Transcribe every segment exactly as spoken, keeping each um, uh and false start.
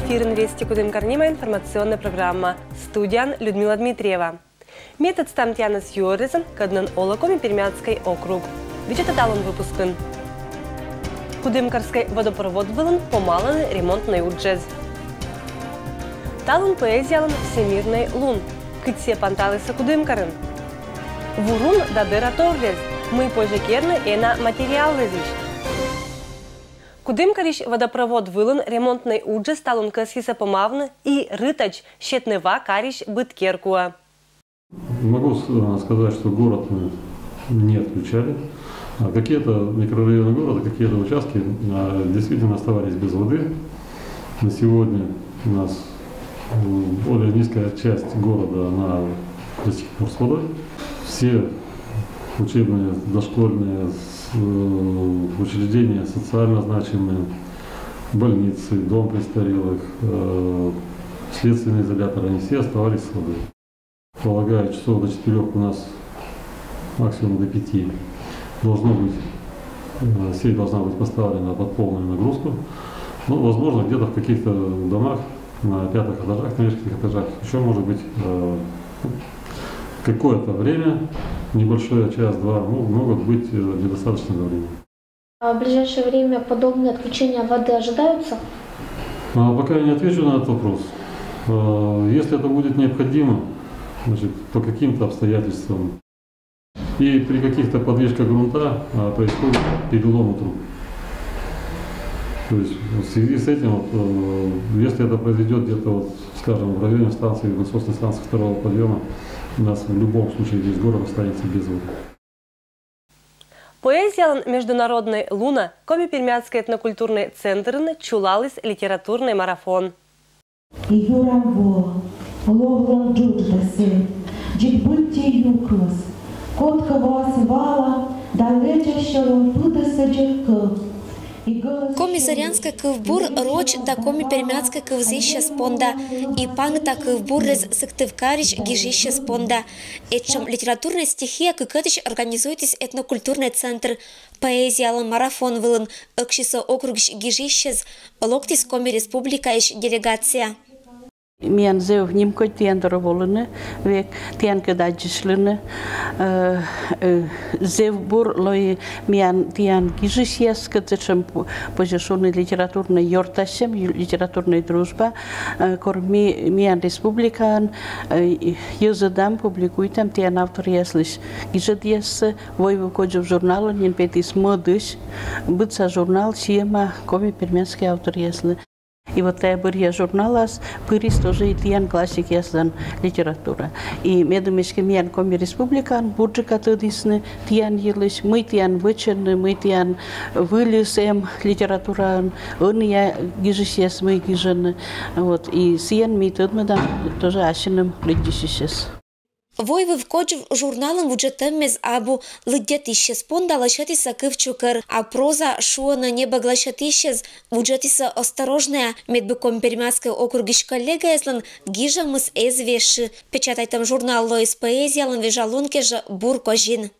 Эфирын «Вести Кудымкар» нима информационная программа. Студияын Людмила Дмитриева. Ми тӧдмӧдам тіянӧс юӧръясӧн, кӧднӧн олӧ Коми-Пермяцкӧй округ. Видзӧдӧм талун выпускын. Кудымкарскӧй водопровод вылын помалӧны ремонтнӧй уджӧс. Талун поэзиялӧн всемирнӧй лун. Кыдз сійӧ панталісӧ Кудымкарын? Вурун да дӧра торъяс. Мый позьӧ керны ена материалъясысь? Кудымкарысь водопровод вылын ремонтнӧй уджӧс талун кӧсйисӧ помавны и рытӧдз, сетны ва карысь быд керкуӧ. Могу с- э, сказать, что город мы не отключали. А какие-то микрорайоны города, какие-то участки а, действительно оставались без воды. На сегодня у нас м, более низкая часть города, она до сих пор с водой. Все учебные, дошкольные с- э, учреждения социально значимые, больницы, дом престарелых, э, следственный изолятор, они все оставались с водой. Полагаю, часов до четырёх у нас, максимум до пяти, должно быть, э, сеть должна быть поставлена под полную нагрузку. Ну, возможно, где-то в каких-то домах на пятых этажах, на нижних этажах еще может быть э, какое-то время, небольшое, час-два, мо- могут быть э, недостаточное давление. А в ближайшее время подобные отключения воды ожидаются? А, пока я не отвечу на этот вопрос. А, если это будет необходимо, значит, по каким-то обстоятельствам и при каких-то подвижках грунта а, происходит перелом труб. То есть в связи с этим, вот, э, если это произойдет где-то, вот, скажем, в районе станции, насосной станции второго подъема, у нас в любом случае весь город останется без воды. Поэзиялӧн международнӧй лунӧ Коми-Пермяцкӧй этнокультурнӧй центрын чулаліс литературнӧй марафон. И юрам во, ловлӧн джудждасӧ, дзик быттьӧ юкмӧс, кодкӧ воас вала да лэдзасьлӧн пыдӧсӧ дзик кыв. И гӧлӧс Коми-сырьянскӧй кывбур роч да коми-пермяцкӧй кывзысьяс понда и паныта кывбуръяс Сыктывкарысь гижысьяс понда. Этшӧм литературнӧй стихия кыкӧтысь организуйтіс этнокультурнӧй центр. Поэзиялӧн марафон вылын Ӧксисӧ округысь гижысьяс, локтіс Коми Республикаысь делегация. Миян зэв нимкодь тіян дорӧ волыны, век тіянкӧд аддзысьлыны. Э, э, зэв бур лои миян тіян гижысьяскӧд сэтшӧм п- позьӧ шуны литературнӧй ёртасьӧм, ю- литературнӧй дружба. Э, кор ми миян республикаын э, йӧзӧдам, публикуйтам тіян авторъяслысь гижӧдъяссӧ. «Войвыв кодзув» журналын нин петіс мӧдысь, быдса журнал сиӧма коми-пермяцкӧй авторъяслы. И вот тайӧ бӧръя журналас пырис тоже и тіян классикъяслӧн литература. И медым эськӧ миян Коми Республикаын бурджыка тӧдісны тіян йылысь, мый тіян вӧчӧны, мый тіян выльыс эм литератураын, ӧнія гижысьяс мый гижӧны. Вот. И сійӧн ми тӧдмӧдам тоже ассьыным лыддьысьысьӧс. «Войвыв кодзув» журналын вуджӧдӧммӧн абу лыддьӧдысьяс понда лӧсьӧдісны кыв чукӧр, а проза, шуӧны небӧг лӧсьӧдысьяс, вуджӧдісны осторожнӧя, мед бы Коми-Пермяцкӧй округысь коллегаяслӧн гижӧмыс эз вешйы. Печатайтӧм журнал лоис поэзиялӧн вежалун кежлӧ бур козин.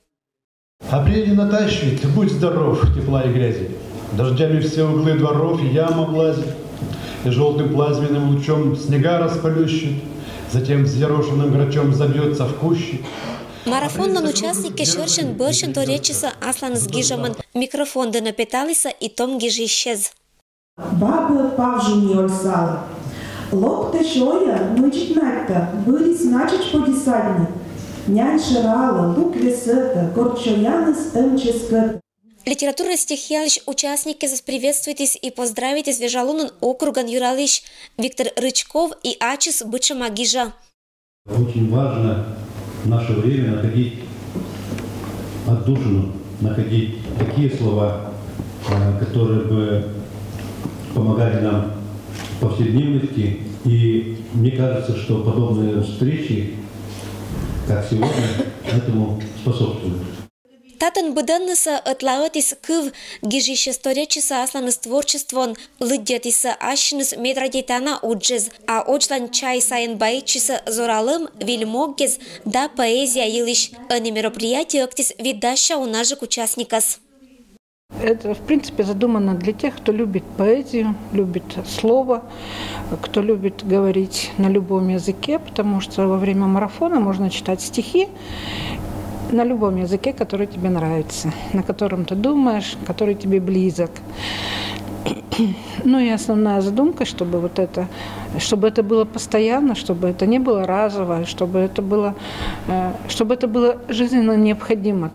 Апрель не натащит, будь здоров, тепла и грязи. Дождями все углы дворов и ям облазит, и желтым пламенным лучом снега расплющит, затем взъерошенным грачом забьется в кущи. Марафонлӧн участникъяс сьӧрсянь бӧрсянь торъятчисӧ асланыс гижӧмӧн. Микрофон дінӧ петалісны и том гижысьяс. Бабӧ павзуньӧ ольсалӧ. Локтӧ сёя, мыйджык надьта, бырис начӧдз пӧди садьны. Нянь шӧралӧ, лук весӧтӧ, горт сёяныс эм чӧскыд. Литературнӧй стихиялысь участникъясӧс приветствуйтіс и поздравитіс вежалунӧн округӧн юралысь Виктор Рычков и ачыс быдшӧма гижӧ. Очень важно в наше время находить отдушину, находить такие слова, э, которые бы помогали нам в повседневности. И мне кажется, что подобные встречи, как сегодня, этому способствуют. Татӧн быдӧннысӧ ӧтлаӧдіс кыв, гижысьяс торъятчисӧ асланыс творчествоӧн, лыддьӧдісны ассьыныс медрадейтана уджыс, а водзлань чай сайын баитчисны зоралӧм, вильмогъяс да поэзия йылысь. Ӧні мероприятие ӧктіс вит дасьса унаджык участникӧс. Это, в принципе, задумано для тех, кто любит поэзию, любит слово, кто любит говорить на любом языке, потому что во время марафона можно читать стихи на любом языке, который тебе нравится, на котором ты думаешь, который тебе близок. Ну и основная задумка, чтобы вот это, чтобы это было постоянно, чтобы это не было разово, чтобы это было, э, чтобы это было жизненно необходимо.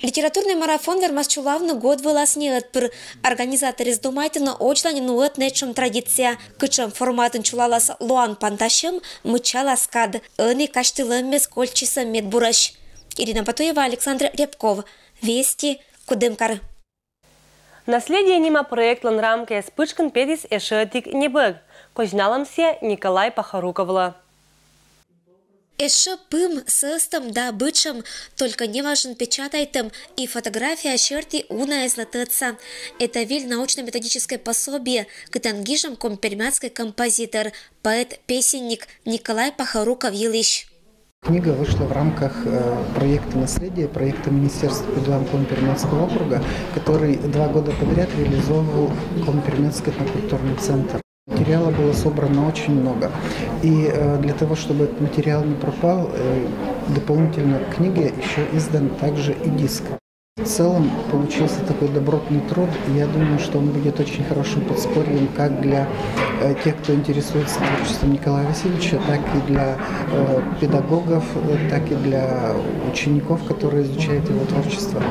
Литературный марафон вермас чулавны год вылас неӧтпыр. Организаторъёс думайтӧны, оджлань нуӧдны этшӧм традиция. Кытшӧм форматын чулалас лоан пантасьӧм, мыччалас кад. Ӧні казьтылӧммес кольччисӧ медбурӧсь. Ирина Батуева, Александр Рябков. Вести, Кудымкар. «Наследие» нима проектлӧн рамкаяс пытшкын петіс ещӧ ӧтик небӧг. Козьналам сійӧ Николай Пахоруковлы. Ещӧ пым, сӧстӧм да бытшӧм, только неважӧн печатайтӧм и фотография серти унаэзлы тӧдса. Это выль научно-методическое пособие, кытӧн гижӧм компермяцкӧй композитор, поэт-песенник Николай Пахоруков йылысь. Книга вышла в рамках э, проекта «Наследие», проекта Министерства по делам Коми-Пермяцкого округа, который два года подряд реализовывал Коми-Пермяцкий этнокультурный центр. Материала было собрано очень много. И э, для того, чтобы этот материал не пропал, э, дополнительно к книге еще издан также и диск. В целом получился такой добротный труд, и я думаю, что он будет очень хорошим подспорьем как для э, тех, кто интересуется творчеством Николая Васильевича, так и для э, педагогов, э, так и для учеников, которые изучают его творчество.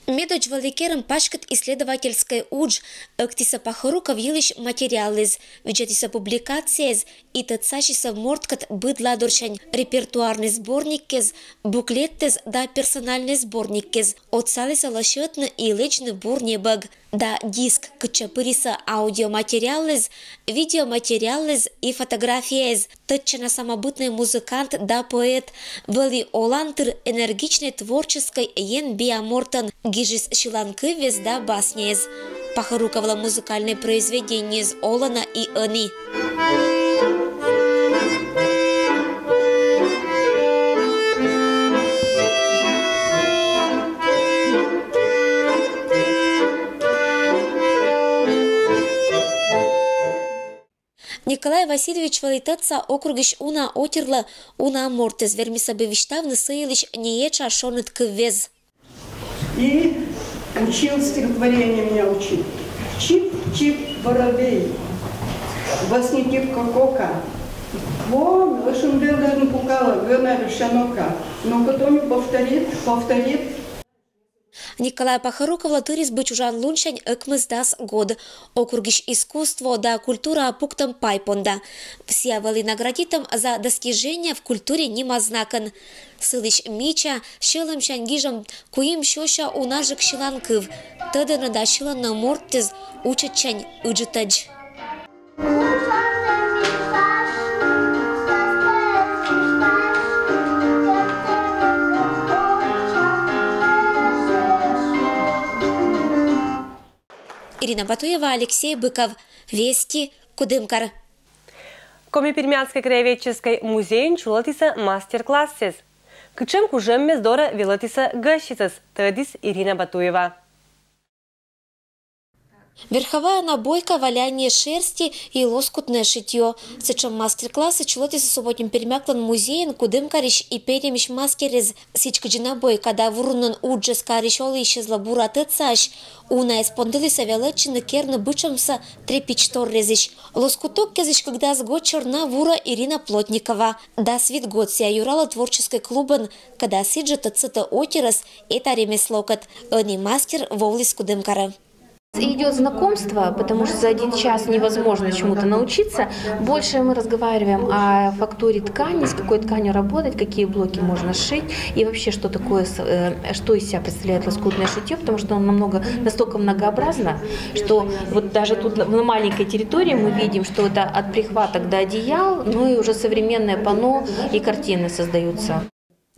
Медодз вӧлі керӧм паськыд исследовательскӧй удж. Ӧктісӧ Пахоруков йылысь материалъяс, видзӧдісӧ публикацияяс и тӧдсасисӧ морткӧд быд ладорсянь: репертуарнӧй сборникъяс, буклетъяс да персональнӧй сборникъяс. Отсалісӧ лӧсьӧдны и лэдзны бур небӧг да диск, кытчӧ пырисӧ аудиоматериалъяс, видеоматериалъяс и фотографияяс. Тӧдчана самобытнӧй музыкант да поэт вӧлі олан тыр энергичнӧй творческӧй енбиа мортӧн, гижис сьыланкывъяс да басняяс. Пахоруковлӧн музыкальнӧй произведениеяс олӧны и ӧні. Николай Васильевич вӧлі тӧдса округысь уна отирлӧ, уна мортӧс, вермисӧ бы висьтавны сы йылысь неетша шоныд кывъяс. И учил стихотворение, меня учил. Чип-чип воробей, басни тип кокока. Вон, лошадь даже пукала, гына вещанока. Но кто не повторит, повторит. Николай Пахоруковлы тырис бы чужан лунсянь ӧкмысдас год. Округысь искусство да культура пуктӧм пай понда. Сійӧ вӧлі наградитӧм «За достижения в культуре» нима знакӧн. Сылысь мича, сьӧлӧмсянь гижӧм куим сёся унаджык сьыланкыв. Тӧдӧны да сьылӧны мортъяс учӧдсянь ыджыдӧдз. Ирина Батуева, Алексей Быков. Вести, Кудымкар. Коми-Пермяцкӧй краеведческӧй музейын чулӧдісӧ мастер-классъяс. Кытшӧм кужӧммес дорӧ велӧдісӧ гӧсьтъясӧс, тӧдіс Ирина Батуева. Верховая набойка, валяние шерсти и лоскутное шитьё. Сэтшӧм мастер-классыс чулӧдісӧ субботник Пермяклӧн музейын Кудымкарысь и перемысь мастеръяс. Сідз кыдзи набойка да вурунӧн уджӧс карысь олысьяслы бура тӧдсаӧсь, унаӧс пондылісӧ велӧдчыны керны бытшӧмсӧ трепич торъясысь. Лоскуток кежысь кыкдас год сёрна вурӧ Ирина Плотникова. Дас вит год сійӧ юралӧ творческӧй клубын, кӧд сідзжӧ тӧдсӧ тӧ отирӧс эта ремеслокӧд. Ӧні мастер воис Кудымкарӧ. Идет знакомство, потому что за один час невозможно чему-то научиться. Больше мы разговариваем о фактуре ткани, с какой тканью работать, какие блоки можно сшить и вообще, что такое, э, что из себя представляет лоскутное шитье, потому что он намного, настолько многообразно, что вот даже тут на маленькой территории мы видим, что это от прихваток до одеял, ну и уже современное панно и картины создаются.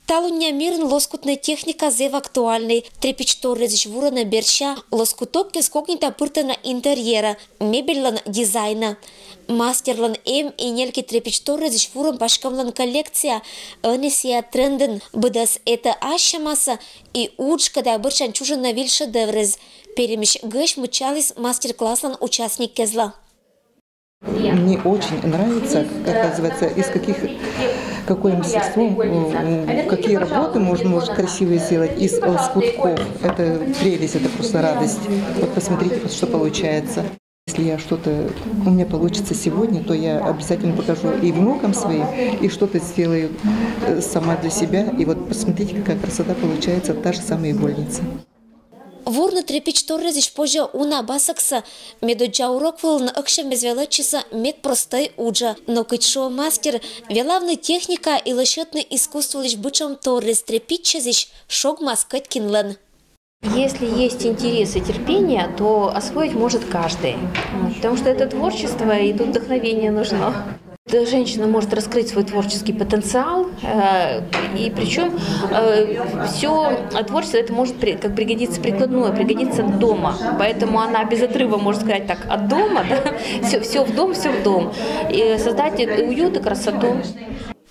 Талуння мирын лоскутнӧй техника зэв актуальнӧй. Тряпичторрезысь вурӧны бердся, лоскутоккез кокнита пыртӧны интерьерӧ, мебельлӧн дизайнӧ. Мастерлӧн эм и нелькӧд тряпичторрезысь вурӧм паськӧмлӧн коллекция, ӧні сійӧ трендын. Быдӧс этӧ ассьӧмасӧ и уджкӧ да бӧрсянь чужӧны выль шедевръяс. Пермысь гӧсьт мыччаліс мастер-класслӧн участниккезлы. Мне очень нравится, оказывается, из каких, какое мастерство, какие работы можно, может, красивые сделать из лоскутков. Это прелесть, это просто радость. Вот посмотрите, вот что получается. Если я что-то у меня получится сегодня, то я обязательно покажу и внукам своим, и что-то сделаю э, сама для себя. И вот посмотрите, какая красота получается, та же самая игольница. Вурны тряпичторрезысь позьӧ уна басӧксӧ. Медоддза урок вылын ӧксяммӧс велӧдчисӧ мед простӧй уджӧ. Но кыдз шуӧ мастер, велавны техника и лӧсьӧдны искусстволысь бытшӧмторрес тряпичазысь шогмас кӧть кинлӧн. Если есть интерес и терпение, то освоить может каждый. Потому что это творчество, и тут вдохновение нужно. Женщина может раскрыть свой творческий потенциал, э, и причем э, все творчество это может как пригодиться прикладное, пригодиться дома. Поэтому она без отрыва, можно сказать так, от дома, да? Все, все в дом, все в дом. И создать уют и красоту.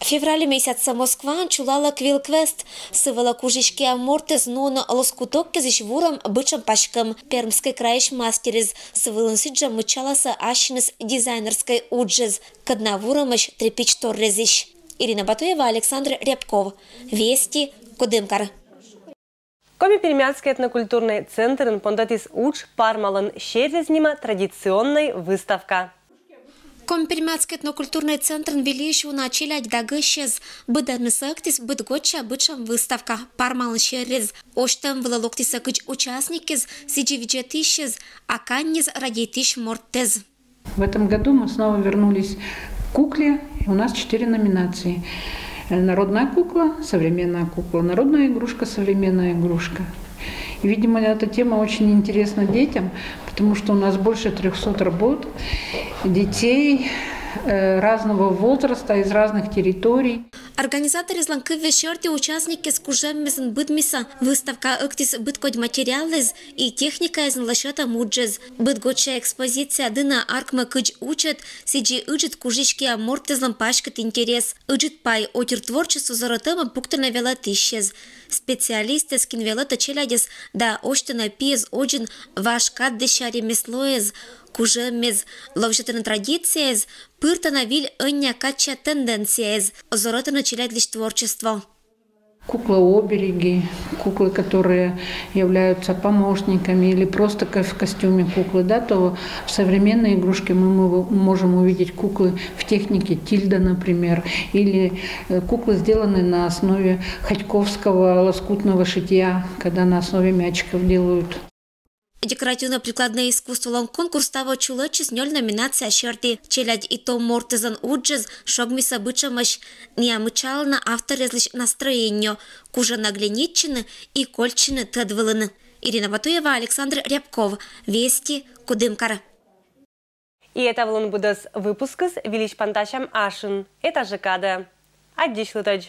Февраль месяцын Москваын чулалӧ Квилквест. Сы вылӧ кужиськиа мортӧс нуӧны лоскутоккезысь вурӧм бытшӧм паськӧм. Пермскӧй крайысь мастерыс сы вылын сідзжӧ мыччаласӧ ассьыныс дизайнерскӧй уджыс, кӧдна вурӧмӧсь тряпичторрезысь. Ирина Батуева, Александр Рябков. Вести, Кудымкар. Коми-Пермяцкӧй этнокультурнӧй центрын пондӧтіс удж «Пармалӧн серйӧз» нима традиционнӧй выставка. Коми-Пермяцкӧй этнокультурнӧй центрын вильысь уна челядь да гӧсьтъяс. Быдӧнныс ӧктіс быдгодся бытшӧм выставка «Пармалӧн серйӧз». Осьтӧм вылӧ локтісӧ кыдз участникъяс, сідзи видзӧдысьяс, а каньыс радейтысь мортӧс. В этом году мы снова вернулись к кукле. У нас четыре номинации. Э, народная кукла, современная кукла, народная игрушка, современная игрушка. И, видимо, эта тема очень интересна детям, потому что у нас больше трёхсот работ детей э, разного возраста, из разных территорий. Организаторъяслӧн кывъяс серти участникъяс кужӧммезйын быдмисӧ. Выставка ӧктіс быдкодь материалъяс и техникаэзйын лӧсьӧдӧм уджӧс. Быдгодся экспозиция дінӧ артмӧ кыдз учӧт, сідзи ыджыд кужиськиа мортӧслӧн паськыд интерес. Ыджыд пай отир творчество зорӧтӧмӧ пуктӧны велӧдысьяс, специалистъяс, кин велӧдӧ челядьӧс да осьтӧны пиӧс озьын важ каддыся ремеслоэз, кужӧммес, ловзьӧдӧны традицияяс, пыртӧны выль ӧнія кадся тенденцияяс, зорӧтӧны челядьлысь творчество. Куклы-обереги, куклы, которые являются помощниками или просто в костюме куклы, да, то в современной игрушке мы можем увидеть куклы в технике тильда, например, или э, куклы, сделанные на основе ходьковского лоскутного шитья, когда на основе мячиков делают. Декоративно-прикладнӧй искусстволӧн конкурс таво чулӧдчис нёль номинация серти. Челядь и том мортӧслӧн уджыс шогмисӧ бытшӧмӧсь. Ниа мыччалӧны авторъяслысь настроениеӧ, кужӧны оглянитчыны и кольччыны тӧд вылын. Ирина Батуева, Александр Рябков, Вести, Кудымкар. И эта вылын быдӧс выпускыс. Вильысь пантасям ашын этажӧ кадӧ. Аддзысьлытӧдз.